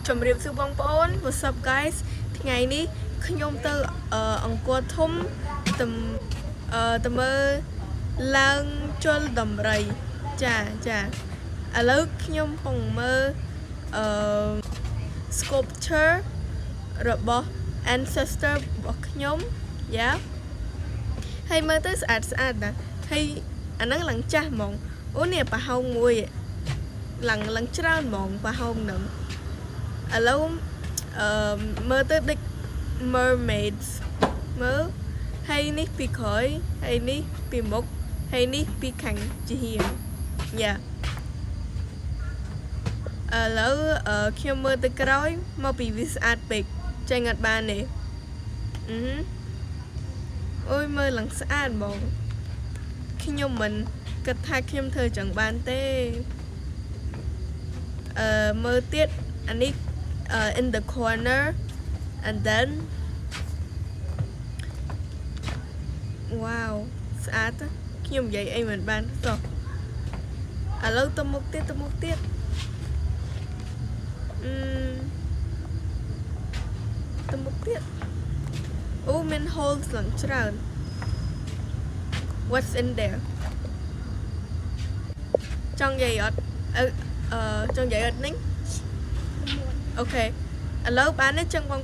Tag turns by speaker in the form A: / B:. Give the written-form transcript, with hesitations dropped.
A: ជំរាបសួរបងប្អូន What's up, guys? ថ្ងៃនេះខ្ញុំទៅអឺអង្គរធំទៅអឺទៅមើលឡើងជលដំរីចាចាឥឡូវខ្ញុំកំពុងមើលអឺ sculpture របស់ ancestor របស់ខ្ញុំយ៉ាហើយមើលទៅស្អាតស្អាតណាស់ហើយអាហ្នឹងឡើងចាស់ហ្មងអូនេះប្រហោងមួយឡើងឡើងច្រើនហ្មងប្រហោងហ្នឹងឥឡូវអឺមើលទៅដូច mermaids មើលហើយនេះពីក្រោយហើយនេះពីមុខហើយនេះពីខាងជាហៀងយ៉ាឥឡូវអឺខ្ញុំមើលទៅក្រោយមកពីវាស្អាតពេកចេញអត់បានទេអឺអូយមើលឡើងស្អាតហ្មងខ្ញុំមិនគិតថាខ្ញុំធ្វើចឹងបានទេអឺមើលទៀតអានេះ in the corner and then wow ស្អាតណាស់ខ្ញុំនិយាយអីមិនបានសោះឥឡូវទៅមុខទៀតទៅមុខទៀតអឺទៅមុខទៀតអូមាន holes ឡើងច្រើន What's in there? ចង់និយាយអត់អឺអឺចង់និយាយអត់នេះokay ឥឡូវបានទេចឹងបង